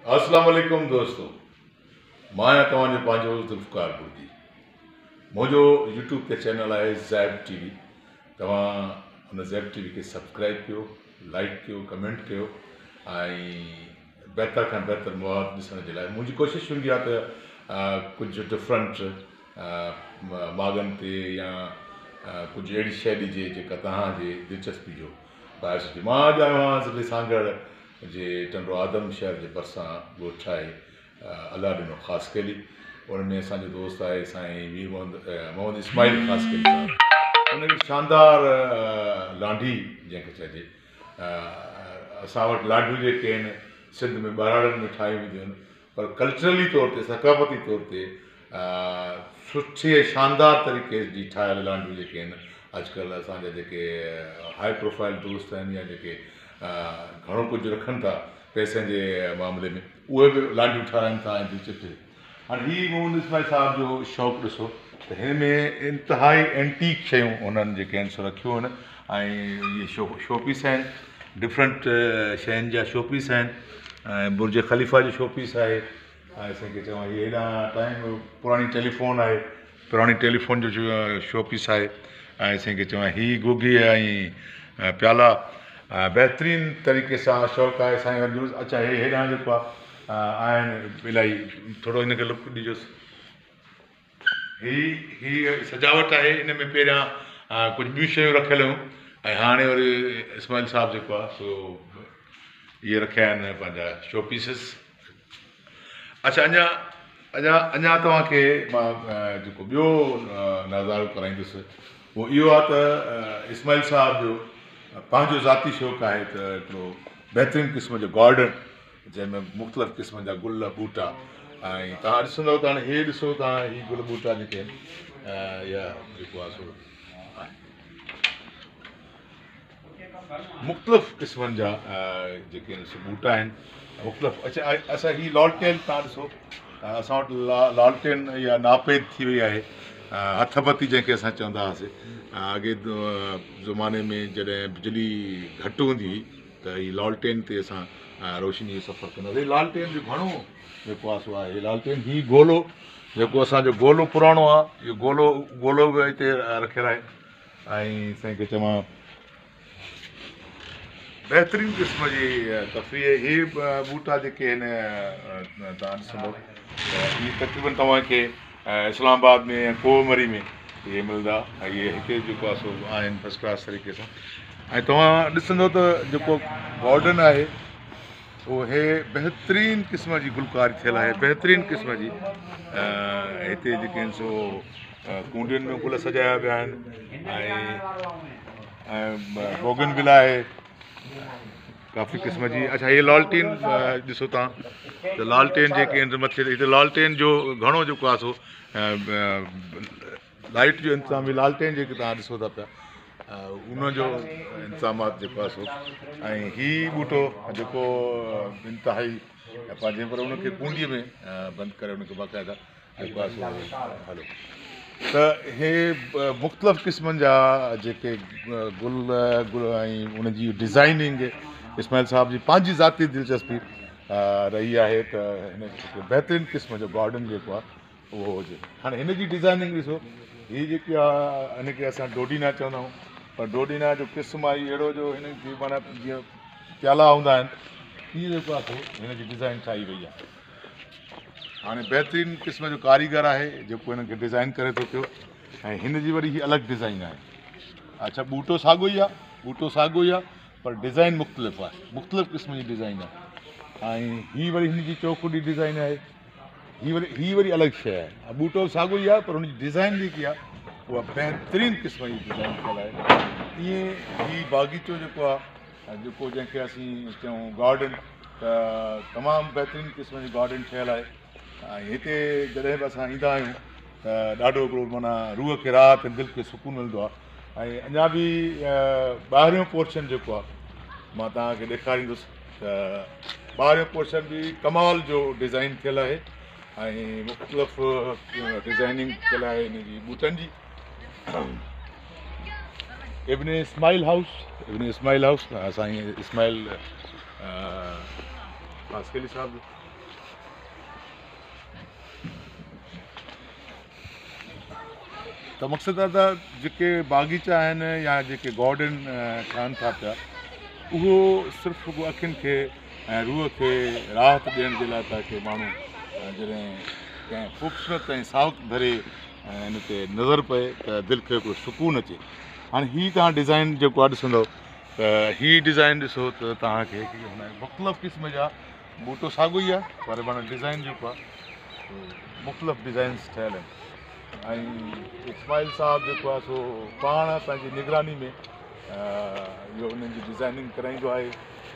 اسلام عليڪم دوستو، مان آهيان توهان جو پنهنجو ذوالفقار بڙدي. منهنجو يوٽيوب تي چينل آهي زيب ٽي وي. توهان ان زيب ٽي وي کي سبسڪرائب ڪيو، لائڪ ڪيو، ڪمينٽ ڪيو ۽ بهتر کان بهتر مواد ڏسڻ جي لاء منهنجي ڪوشش هوندي آهي ته ڪجهه ڊفرنٽ ماڳن تي يا ڪجهه اهڙي شيء ڏجي جيڪا توهان جي دلچسپي جو باعث هجي. مان اڄ آيو آهيان ضلعي سانگهڙ جي ٽنڊو آدم شهر جي ڀرسان ڳوٺ آهي الله ڏنو خاصخيلي، ان ۾ اسان جو دوست آهي سائين مير محمد محمد اسماعيل خاصخيلي صاحب. ان کي شاندار لانڍي جنهن کي چئجي، اسان وٽ لانڍيون جيڪي آهن سنڌ ۾ ٻهراڙين ۾ ٺاهيون وينديون آهن، پر ڪلچرلي طور تي ثقافتي طور تي سٺي ۽ شاندار طريقي جي ٺاهيل لانڍيون جيڪي آهن اڄڪلهه اسان جا جيڪي هاء پروفائل دوست آهن يا جيڪي گهڻو ڪجهه رکن ٿا پئسن جي معاملي ۾ اهي به لانڍيون ٺاهرائن ٿا ۽ دلچسپي. هاڻي هي محمد اسماعيل صاحب جو شوق ڏسو ته هن ۾ انتهائي اينٽيڪ شيون انهن جيڪي آهن سو رکيون آهن ۽ اهي شو پيس آهن، ڊفرنٽ شين جا شو پيس آهن ۽ برج خليفه جو شو پيس آهي ۽ اسان کي چوان هي هيڏانهن ٽائيم پراڻي ٽيليفون آهي، پراڻي ٽيليفون جو شو پيس آهي ۽ اسان کي چوان هي گوگي ۽ پيالا بهترين طريقي سان شوق آهي سائين جو. اڇا هي هيڏانهن جيڪو آهي آهن الاهي ٿورو هن کي لڪ ڏجوس. هي هي سجاوٽ آهي، ان ۾ پهريان ڪجهه ٻيون شيون رکيل هيون ۽ هاڻي وري اسماعيل صاحب جيڪو آهي سو اهي رکيا آهن پنهنجا شو پيسز. اڇا اڃا اڃا اڃا توهان کي مان جيڪو ٻيو نظارو ڪرائيندس اهو اهو آهي ته اسماعيل صاحب جو پنهنجو ذاتي شوق آهي ته هڪڙو بهترين قسم جو گارڊن جنهن ۾ مختلف قسمن جا گل ٻوٽا ۽ توهان ڏسندؤ ته هاڻي هي ڏسو توهان هي گل ٻوٽا جيڪي آهن يا جيڪو آهي سو مختلف قسمن جا جيڪي آهن سو ٻوٽا آهن مختلف. اڇا اڇا هي لالٽين توهان ڏسو، اسان وٽ لالٽين يا ناپيد ٿي وئي آهي، هٿ بتي جنهن کي اسان چوندا هئاسي اڳي زماني ۾ جڏهن بجلي گهٽ هوندي هئي ته هي لالٽين تي اسان روشني جو سفر ڪندا هئاسين. لالٽين جو گهڻو جيڪو آهي سو آهي لالٽين. هي گولو جيڪو اسان جو گولو پراڻو آهي، اهو گولو گولو به هتي رکيل آهي ۽ سائين کي چوان بهترين قسم جي تفريح. هي ٻوٽا جيڪي آهن توهان ڏسندو ته هي تقريبن توهان کي اسلام آباد ۾ يا ڪوهه مري ۾ اهي ملندا ۽ اهي هتي جيڪو آهي سو آهن فرسٽ ڪلاس طريقي سان. ۽ توهان ڏسندو ته جيڪو گارڊن آهي اهو هي بهترين قسم جي گلڪاري ٿيل آهي، بهترين قسم جي. هتي جيڪي آهن سو ڪونڊين ۾ گل سجايا ويا آهن ۽ بوگن ولا آهي ڪافي قسم جي. اڇا هي لالٽين ڏسو تان ته لالٽين جيڪي آهن مٿي هتي لالٽين جو گهڻو جيڪو آهي سو لائٽ جو انتظام به لالٽين جيڪي تان ڏسو ٿا پيا ان جو انتظامات جيڪو آهي سو. ۽ هي ٻوٽو جيڪو انتهائي پنهنجي پر ان کي ڪونڊي ۾ بند ڪري ان کي باقاعده جيڪو آهي سو هلو ته هي مختلف قسمن جا جيڪي گل گل ۽ ان جي ڊزائننگ اسماعيل صاحب جي پنهنجي ذاتي دلچسپي رهي آهي ته هن بهترين قسم جو گارڊن جيڪو آهي اهو هجي. هاڻي هن جي ڊزائننگ ڏسو، هي جيڪي آهي هن کي اسان ڊوڊينا چوندا آهيون، پر ڊوڊينا جو قسم آهي اهڙو جو هن کي معنيٰ جيئن پيالا هوندا آهن تيئن جيڪو آهي سو هن جي ڊزائن ٺاهي وئي آهي. هاڻي بهترين قسم جو ڪاريگر آهي جيڪو هن کي ڊزائن ڪري ٿو پيو ۽ هن جي وري هي الڳ ڊزائن آهي. اڇا ٻوٽو ساڳو ئي آهي، ٻوٽو ساڳو ئي آهي پر ڊزائن مختلف آهي، مختلف قسم جي ڊزائن آهي. ۽ هي وري هن جي چوڪنڊي ڊزائن آهي، هي وري الڳ شيء آهي. ٻوٽو ساڳو ئي آهي پر هن جي ڊزائن جيڪي آهي اها بهترين قسم جي ڊزائن ٿيل آهي. ائين هي باغيچو جيڪو آهي جيڪو جنهن کي اسين چئون گارڊن ته تمام بهترين قسم جي گارڊن ٺهيل آهي ۽ هتي جڏهن به اسان ايندا آهيون ته ڏاڍو هڪڙو معنيٰ روح کي راحت ۽ دل کي سڪون ملندو آهي. ۽ اڃا به ٻاهريون پورشن جيڪو آهي مان توهان کي ڏيکاريندس ته ٻاهريون پورشن به ڪمال جو ڊزائن ٿيل آهي ۽ مختلف ڊزائننگ ٿيل آهي ان جي ٻوٽن جي. ابن اسماعيل هائوس، ابن اسماعيل هائوس سائين اسماعيل خاصخيلي صاحب جو. ته مقصد آ ته جيڪي باغيچا آهن يا جيڪي گارڊن ٺهن ٿا پيا اهو صرف رڳو اکين کي ۽ روح کي راحت ڏيڻ جي لاء تاڪه ماڻهو جڏهن ڪنهن خوبصورت ۽ ساوڪ ڀري ان تي نظر پئي ته دل کي هڪڙو سڪون اچي. هاڻي هي توهان ڊزائن جيڪو آ ڏسندو ته هي ڊزائن ڏسو ته توهان کي هن مختلف قسم جا ٻوٽو ساڳيو ئي آهي پر معنيٰ ڊزائن جيڪو آهي سو مختلف ڊزائنس ٺهيل آهن ۽ اسماعيل صاحب جيڪو آهي سو پاڻ پنهنجي نگراني ۾ اهو انهن جي ڊزائننگ ڪرائيندو آهي.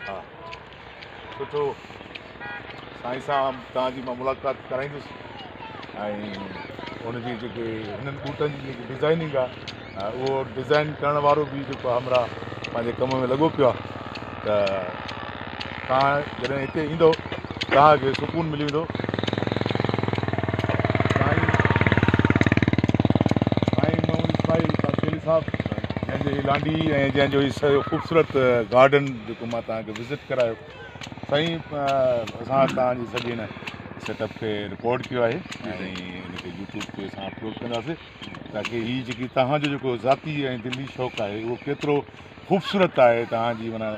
ها سٺو سائين سان توهان جي مان ملاقات ڪرائيندس ۽ ان جي جيڪي هنن ٻوٽن جي جيڪي ڊزائننگ آهي اهو ڊزائن ڪرڻ وارو به جيڪو همراهه پنهنجي ڪم ۾ لڳو پيو آهي ته توهان جڏهن هتي ايندو توهان کي سڪون ملي ويندو. سائين سائين محمد اسماعيل خاصخيلي صاحب جنهن جو هي لانڍي ۽ جنهن جو هي سڄو خوبصورت گارڊن جيڪو مان توهان کي وزٽ ڪرايو سائين اسان توهان جي سڄي هن سيٽ اپ کي رڪارڊ ڪيو آهي ۽ ان کي يوٽيوب تي اسان اپلوڊ ڪنداسين تاڪي هي جيڪي توهان جو جيڪو ذاتي ۽ دلي شوق آهي اهو ڪيترو خوبصورت آهي توهان جي معنيٰ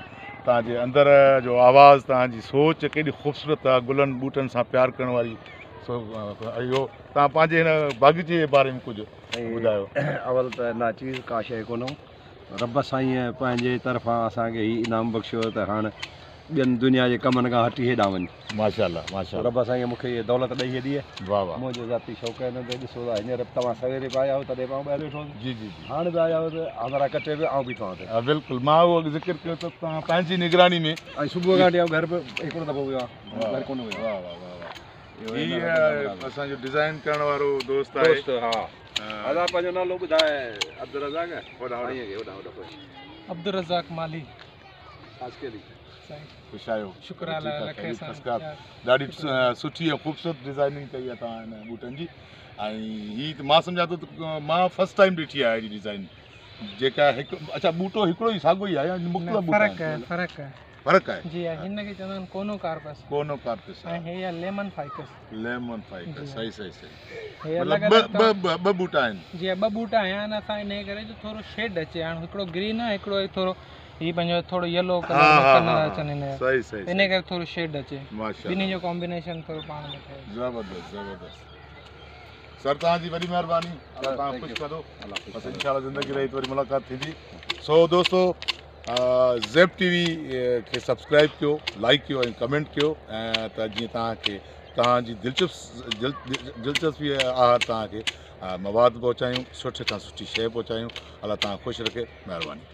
توهان جي اندر جو آواز توهان جي سوچ ڪيڏي خوبصورت آهي گلن ٻوٽن سان پيار ڪرڻ واري سو اهو توهان پنهنجي هن باغيچي جي باري ۾ ڪجهه ٻڌايو. اول ته ناچيز ڪا شيء ڪونه رب سائينء پنهنجي طرفان اسان کي هي انعام بخشيو ته هاڻ ٻين دنيا جي ڪمن کان هٽي هيڏانهن وڃ. ماشاءالله ماشاءالله. رب سائينء مون کي هيء دولت ڏئي ڇڏي. واه واه. منهنجو ذاتي شوق آهي هن تي ڏسو ته هينئر به توهان سويري به آيا هئو تڏهن به آئون ٻاهر ويٺو هوس. جي جي جي. هاڻ به آيا هئو ته همراهه ڪٽي ويو آئون بيٺو آهيان هتي. ها بلڪل مان اهو اڳ ذڪر ڪيو ته توهان پنهنجي نگراني ۾. ۽ صبح کان وٺي آئون گهر به هڪڙو دفعو ويو آهيان گهر ڪونه ويو آهيان. واه واه واه واه هي اسان جو ڊزائن ڪرڻ وارو دوست آهي. دوست ها. ادا پنهنجو نالو ٻڌاء عبدالرزاق. سائين کي هوڏانهن هوڏانهن پڇ. عبدالرزاق مالهي. خاصخيلي. سائين. خوش آهيو. شڪر الله رکي سائين. ڏاڍي سٺي ۽ خوبصورت ڊزائننگ ڪئي آهي توهان هن ٻوٽن جي ۽ هي ته مان سمجهان ٿو ته مان فرسٽ ٽائيم ڏٺي آهي اهڙي ڊزائن جيڪا هڪ اڇا ٻوٽو هڪڙو ئي ساڳيو ئي آهي يا مختلف ٻوٽا فرق آهي فرق آهي فرق آهي جي ها هن کي چوندا آهن ڪونو ڪارپس ڪونو ڪارپس ۽ هي آهي ليمن فائڪس ليمن فائڪس صحيح صحيح صحيح هي مطلب الڳ الڳ ٻه ٻه ٻه ٻوٽا آهن جي ها ٻه ٻوٽا هنيا آهن اسان انهي ڪري جو ٿورو شيڊ اچي هاڻ هڪڙو گرين آهي هڪڙو وري ٿورو هي پنهنجو ٿورو يلو ڪلر ۾ ڪلر اچن هن جا صحيح صحيح انهي ڪري ٿورو شيڊ اچي ماشاءالله ٻنهي جو ڪامبينيشن ٿورو پاڻ ۾ ٺهي زبردست زبردست سر توهان جي وڏي مهرباني الله توهان خوش ڪندو بس انشاء الله زندگي رهي ته وري ملاقات ٿيندي سو دوستو زيب ٽي وي کي سبسڪرائب ڪيو لائڪ ڪيو ۽ ڪمينٽ ڪيو ته جيئن توهان کي توهان جي دلچسپي آهر توهان کي مواد پهچايون سٺي کان سٺي شيء پهچايون الله توهان خوش رکي مهرباني.